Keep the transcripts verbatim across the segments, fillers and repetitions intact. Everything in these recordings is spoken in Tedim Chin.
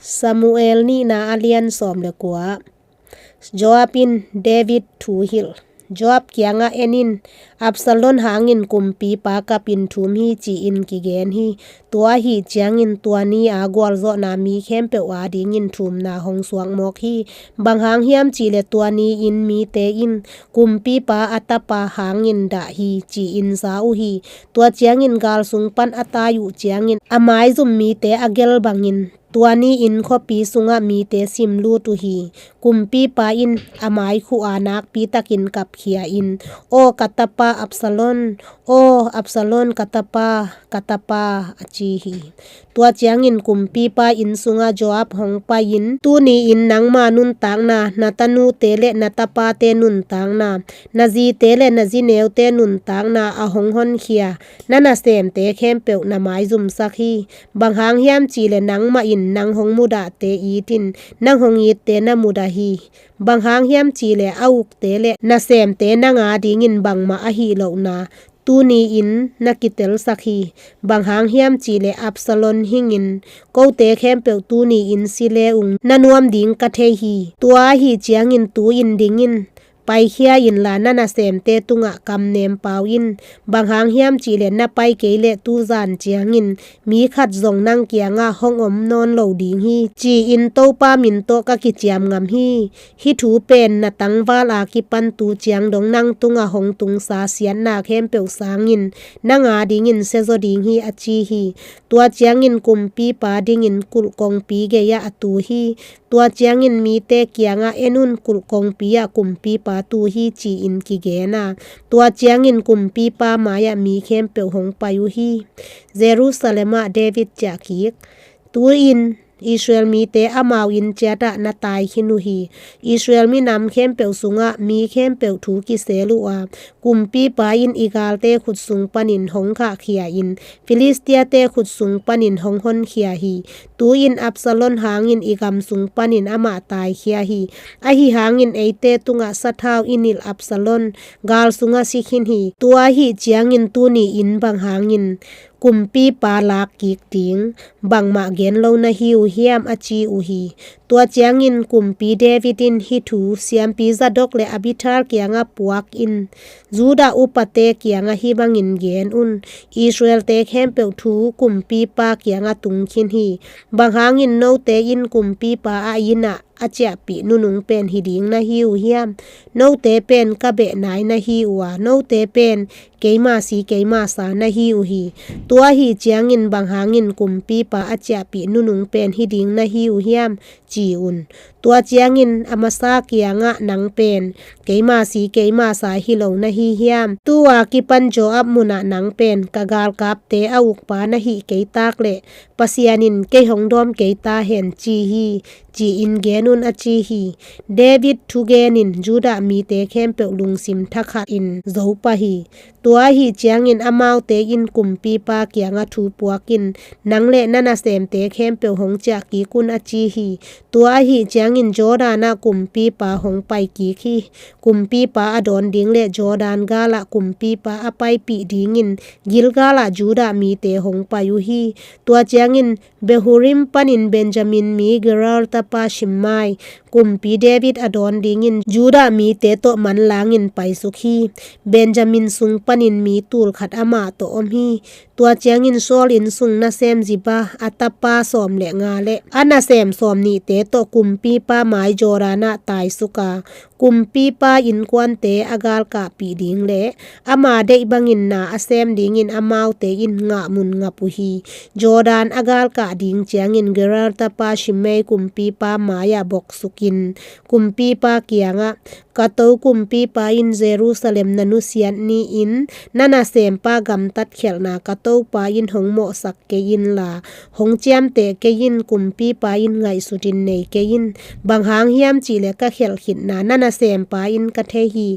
Samuel nihna a lian sawm le kua. Joab in David thu hilh. Joab kiangah, "En in, Absalom hangin kumpipa kapin thum hi," ci-in kigen hi. Tua ahi ciangin tua ni-a gualzawhna mi khempeuh adingin thumna hong suak mawk hi. Bang hang hiam cihleh tua ni-in mite in kumpipa a tapa hangin dah hi, ci-in za uh hi. Tua ciangin gal sung pan a tai uh ciangin a maizum mite a gel bangin tua ni-in khuapi sungah mite simlut uh hi. Kumpipa in a maikhu-a nakpitakin kapkhia-in, "Aw ka tapa Absalom, aw Absalom, ka tapa, ka tapa," a ci hi. Tua ciangin kumpipa inn sungah Joab hong pai-in, "Tuni-in nangma nuntakna, na tanute le na tapate nuntakna, na zite le na zineute nuntakna a hong honkhia na nasemte khempeuh na maizumsak hi. Bang hang hiam cihleh nangmah in nang hong mudahte it in, nang hong itte na mudah hi. Bang hang hiam cihleh a ukte le nasemte nang adingin bangmah ahi lohna tuni-in na kitelsak hi. Bang hang hiam cihleh Absalom hingin kote khempeuh tuni-in si le ung na nuam ding ka thei hi. Tua ahi ciangin tu-in ding in, paikhia inla na nasemte tungah kamnem pau in. Bang hang hiam cihleh na pai kei leh tuzan ciangin mi khat zong nang kiangah hong om nawn lo ding hi, ci-in Topa min tawh ka kiciam ngam hi. Hih thu pen na tangval a kipan tu ciang dong nang tungah hong tungsa siatna khempeuh sangin nang adingin siazaw ding hi," a ci hi. Tua ciangin kumpipa dingin kulh kongpi gei-ah a tu hi. Tua ciangin mite kiangah, "En un, kulh kongpi-ah kumpipa tu hi," ci-in kigen a, tua ciangin kumpipa mai-ah mi khempeuh hong pai uh hi. Jerusalem ah David ciahkik. Tu-in Israel mite amau inn ciatah na tai khin uh hi. Israel minam khempeuh sungah mi khempeuh thu kisel uh a, "Kumpipa in i galte khut sung panin hong khahkhia-in Filistiate khut sung panin hong honkhia hi. Tu-in Absalom hangin i gam sung panin amah taikhia hi. Ahi hangin eite tungah sathau i nilh Absalom gal sungah si khin hi. Tua ahi ciangin tuni-in bang hangin kumpipa lakkik ding bangmah gen lo na hi uh hiam?" a ci uh hi. Tua ciangin kumpi David in hih thu siampi Zadok le Abiathar kiangah puak in, "Judah upate kiangah hih bangin gen un, 'Israelte khempeuh thu kumpipa kiangah tung khin hi. Bang hangin note in kumpipa a inn ah a ciahpih nunung pen hi ding na hi uh hiam? Note pen ka beh nai na hi uh a, note pen keima si keima sa na hi uh hi. Tua ahi ciangin bang hangin kumpipa a ciahpih nunung pen hi ding na hi uh hiam?' ci un. Tua ciangin Amasa kiangah, 'Nang pen keima si keima sa hi lo na hi hiam? Tu-a kipan Joab munah nang pen ka galkapte a ukpa na hih kei tak leh Pasian in kei hong dawm kei ta hen,' ci hi, ci-in gen un," a ci hi. David thugen in Judah mite khempeuh lungsim thakhatin zo pah hi. Tua ahi ciangin amaute in kumpipa kiangah thu puak in, "Nang le na nasemte khempeuh hong ciah kik un," a ci hi. Tua ahi ciangin Jordan ah kumpipa hong pai kik hi. Kumpipa a dawn ding le Jordan galah kumpipa a paipih dingin Gilgal ah Judah mite hong pai uh hi. Tua ciangin Bahurim panin Benjamin mi Gera tapa Shimei, kumpi David a dawn dingin Judah mite tawh manlangin paisuk hi. Benjamin sung panin mi tul khat amah tawh om hi. Tua ciangin Saul inn sung nasem Ziba, a tapa sawm le nga le a nasem sawm nihte tawh kumpipa mai Jordan ah taisuk a, kumpipa innkuante a galkahpih ding le ama deih bangin na a sem dingin amaute in ngahmun ngap uh hi. Jordan a galkah ding ciangin Gera tapa Shimei kumpipa mai-ah boksukin kumpipa kiangah, "Ka to kumpipa in Jerusalem na nusiat ni-in na nasempa gamtat khialhna ka topa in hong mawhsak kei inla, hong ciamteh kei in, kumpipa in ngaihsutin nei kei in. Bang hang hiam cihleh ka khialh khitna na nasempa in ka thei hi.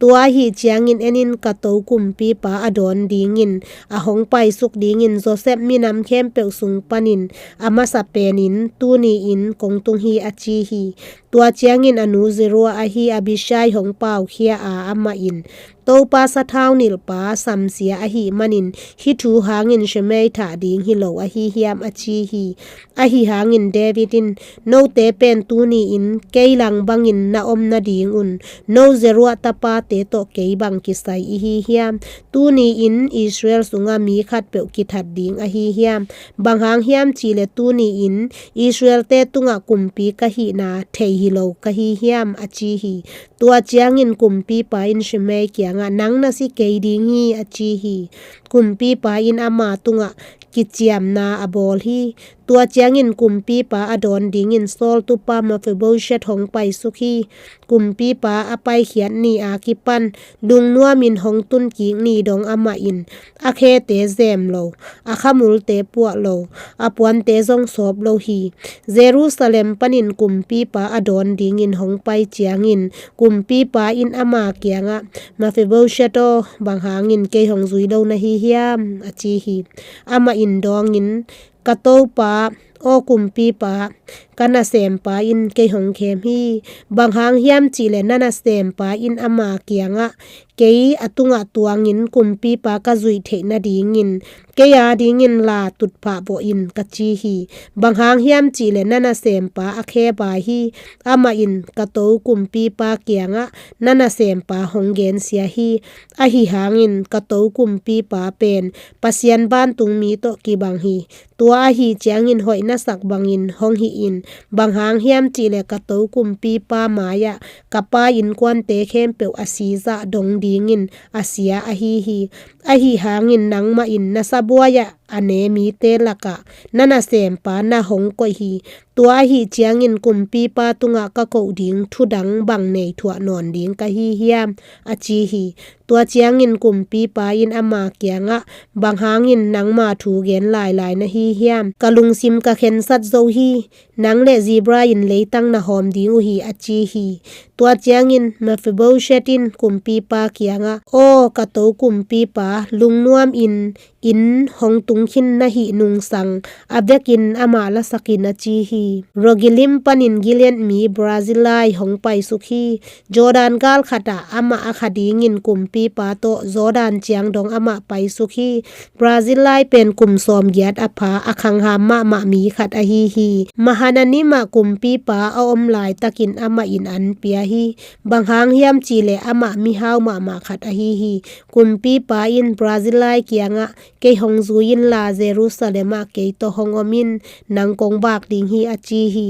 Tua ahi ciangin en in, ka to kumpipa a dawn dingin a hong paisuk dingin Joseph minam khempeuh sung panin a masa penin tuni-in kong tung hi," a ci hi. Tua ciangin a nu Zeruiah ahi Abishai hong paukhia a, amah in, Topa sathau nilhpa samsia ahih manin hih thu hangin Shimei thah ding hi lo ahi hiam, a ci hi. Ahi hangin David in, note pen tuni-in kei lang bangin na om nadingun no Zeruiah tapate tawh kei bang kisai i hi hiam? Tuni-in Israel sungah mi khatpeuh kithat ding ahi hiam? Bang hang hiam cihleh tuni-in Israelte tungah kumpi ka hihna thei hi lo ka hi hiam, a ci hi. Tua ciangin kumpipa in Shimei kiangah, nang na si kei ding hi, a ci hi. Kumpipa in ama tungah kiciamna a bawl hi. Tua ciangin kumpipa a dawn dingin Saul tupa Mephibosheth hong paisuk hi. Kumpipa a paikhiat ni a kipan lungnuamin hong tunkik ni dong amah in a khete zem lo, a khamulte puah lo, a puante zong sawp lo hi. Jerusalem panin kumpipa a dawn dingin hong pai ciangin kumpipa in ama kiangah, Mephibosheth aw, bang hangin kei hong zui lo na hi hiam? a ci hi. Amah in dawngin, ka topa aw kumpipa, ka nasempa in kei hong khem hi. Bang hang hiam cihleh na nasempa in ama kiangah, kei a tungah tuangin kumpipa ka zuih theih nadingin kei a dingin la tutphah vawh in, ka ci hi. Bang hang hiam cihleh na nasempa a khe bai hi. Amah in ka to kumpipa kiangah na nasempa hong gensia hi. Ahi hangin ka to kumpipa pen Pasian vantungmi tawh kibang hi. Tua ahi ciangin hoih na sak bangin hong hih in. Bang hang hiam cihleh ka to kumpipa mai-ah ka pa innkuante khempeuh a si zah dong dingin a sia ahi hi. Ahi hangin nangmah in na sabuai-ah a ne mite lakah na nasempa na hong koih hi. Tua ahi ciangin kumpipa tungah ka koh ding thu dang bang nei thuah nawn ding ka hi hiam? a ci hi. Tua ciangin kumpipa in ama kiangah, bang hangin nangma thu gen lailai na hi hiam? Ka lungsim ka khensat zo hi. Nang le zebra in leitang na hawm ding uh hi, a ci hi. Tua ciangin Mephibosheth in kumpipa kiangah, aw ka to kumpipa, lungnuam in inn hong tungkhin na hih nungsang a vekin amah lasakin, a ci hi. Rogelim panin Gilead mi Barzillai hong paisuk hi. Jordan gal khatah amah a kha dingin kumpipa tawh Jordan ciang dong amah paisuk hi. Barzillai pen kum sawmgiat a pha, a khangham mahmah mi khat ahi hi. Mahananim ah kumpipa a om laitakin amah in an pia hi. Bang hang hiam cihleh amah mihau mahmah khat ahi hi. Kumpipa in Barzillai kiangah, kei hong zui inla Jerusalem ah kei tawh hong om in, nang kong vak ding hi, a ci hi.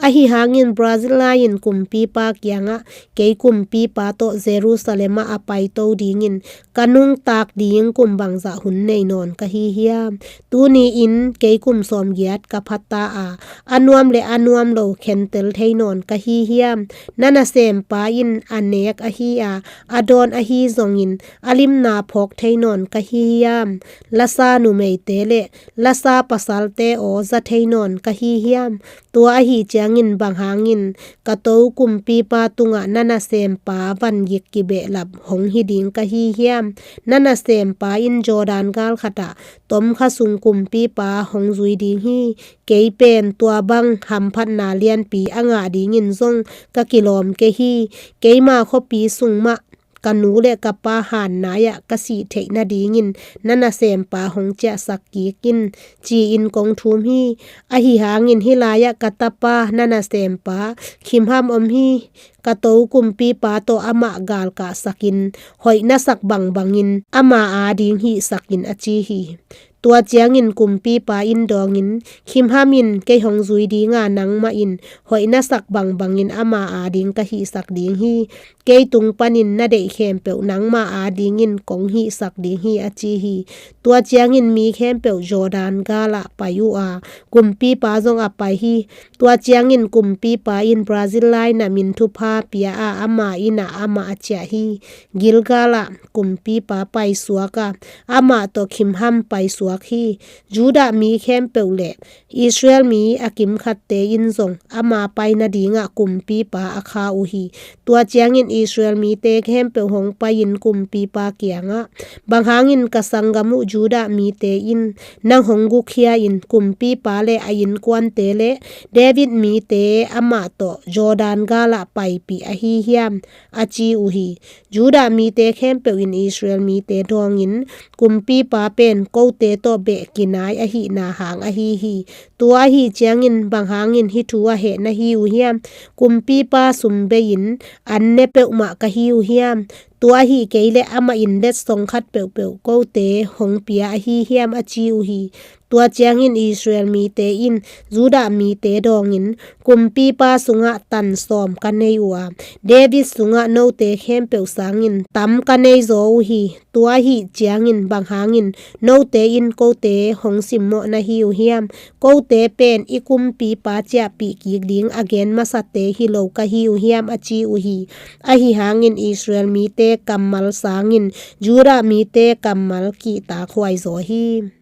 Ahi hangin Barzillai in kumpipa kiangah, kei kumpipa tawh Jerusalem ah a paito dingin ka nungtak ding kum bangzah hun nei nawn ka hi hiam? Tuni-in kei kum sawmgiat ka pha ta a, a nuam le a nuam lo khentel thei nawn ka hi hiam? Na nasempa in a nek ahi a, a dawn ahi zongin a limna phawk thei nawn ka hi hiam? Lasa numeite le lasa pasalte aw za thei nawn ka hi hiam? Tua ahi ciangin bang hangin ka to kumpipa tungah na nasempa vangik kibehlap hong hi ding ka hi hiam? Na nasempa in Jordan gal khatah tomkha sung kumpipa hong zui ding hi. Kei pen tua bang hamphatna lianpi a ngah dingin zong ka kilawm kei hi. Keima khuapi sung mah ka nu le ka pa han nai-ah ka sih theih nadingin na nasempa hong ciahsak kik in, ci-in kong thum hi. Ahi hangin hih lai-ah ka tapa na nasempa Kimham om hi. Ka to kumpipa tawh amah galkahsakin hoih na sak bangbangin ama a ding hihsakin, a ci hi. Tua ciangin kumpipa in dawngin, Kimham in kei hong zui dinga nangmah in hoih na sak bangbangin ama a ding ka hihsak ding hi. Kei tung panin na deih khempeuh nangma a dingin kong hihsak ding hi, a ci hi. Tua ciangin mi khempeuh Jordan galah pai uh a, kumpipa zong a pai hi. Tua ciangin kumpipa in Barzillai namin thupha pia a, ama innah amah a ciah hi. Gilgal ah kumpipa paisuak a, amah tawh Kimham paisuak suak hi. Judah mi khempeuh le Israel mi a kimkhatte in zong ama pai nadingah kumpipa a kha uh hi. Tua ciangin Israel mite khempeuh hong pai-in kumpipa kiangah, "Bang hangin ka sanggam uh Judah mite in nang hong gukkhia-in kumpipa le a innkuante le David mite amah tawh Jordan galah paipih ahi hiam?" a ci uh hi. Judah mite khempeuh in Israel mite dawngin, "Kumpipa pen kote tawh beh kinai ahihna hang ahi hi. Tua ahi ciangin bang hangin hih thu a heh na hi uh hiam? Kumpipa sum bei-in an ne peuhmah ka hi uh hiam? Tua ahi kei leh amah in letsong khat peuhpeuh kote hong pia ahi hiam?" a ci uh hi. Tua ciangin Israel mite in Judah mite dawngin, "Kumpipa sungah tan sawm ka nei uh a, David sungah note khempeuh sangin tam ka nei zaw uh hi. Tua ahi ciangin bang hangin note in kote hong simmawh na hi uh hiam? Kote pen i kumpipa ciahpih kik ding a gen masate hi lo ka hi uh hiam?" a ci uh hi. Ahi hangin Israel mite kammal sangin Judah mite kammal kihtak huai zaw hi.